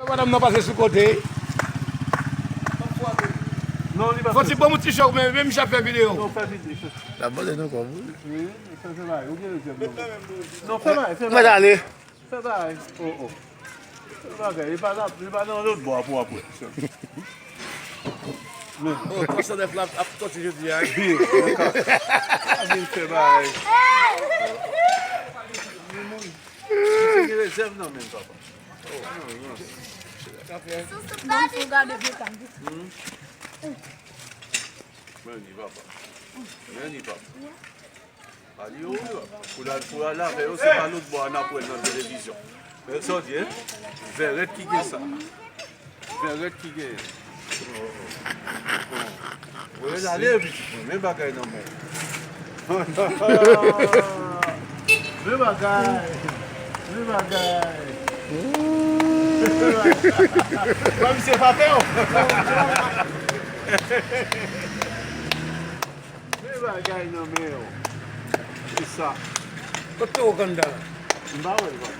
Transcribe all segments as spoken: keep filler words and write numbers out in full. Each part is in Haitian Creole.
Madanm nan pase sou kote. Non, li pa fè. Fò ti bon ti chòk, men, men misye ap fè videyo. Non, fè videyo. L ap vòlè nan kò m, wi. Wi, fè, fè bagay. Ou gen rezyèm non. Non, fè bagay, fè bagay. Mwen ale. Fè bagay. Oh, oh. Fè bagay. Li pa la, li pa nan lòt bò a pou apre. Oh, twa san nèf la ap sòti jodi a. Byen, ankò. A vin fè bagay. Misye gen rezèv nan men l, papa. Oh, non, non. Bon, pou gade vye kanm. Hmm. Men li, papa. Men li, papa. Pale yo, yo. Pou l al, pou l al avè yo, se pa lòt bò a n ap wè l nan televizyon. Men sa w di, en? Vèrèt ki gen sa. Vèrèt ki gen. Wè l ale, pitit mwen. Men bagay nan men. Men bagay. Men bagay. Wè misye pa pè w. Men bagay nan men w. Ki sa? Kote Wakanda la? M pa wè l, papa.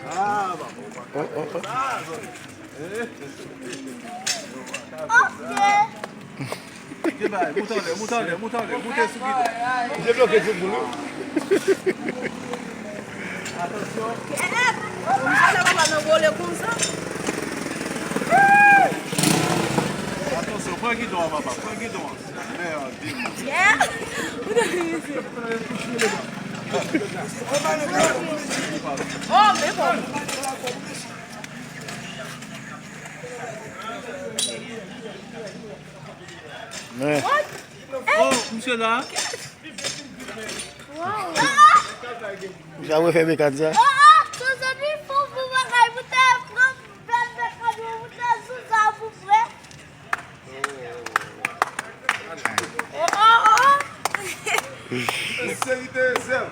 Ah, papa. Oh, oh, oh. Ah, zòt. Eh? Ok. Ki bagay? Moute anlè, moute anlè, moute anlè, moute sou gidon. Debloke sou boul, wi. Atansyon. Misye la papa nan vole konsa. Atansyon, pran gidon an, papa, pran gidon an. Mèdi. Yeah. Oh, men bon. Men. Oh, misye la. Wow. Misye ap refè mekan sa. Oh, oh, Suzanne, fò pou bagay pou te pran bèl mekan pou te sou sa pou frè. Oh, oh, oh. Yon seri de rezèv.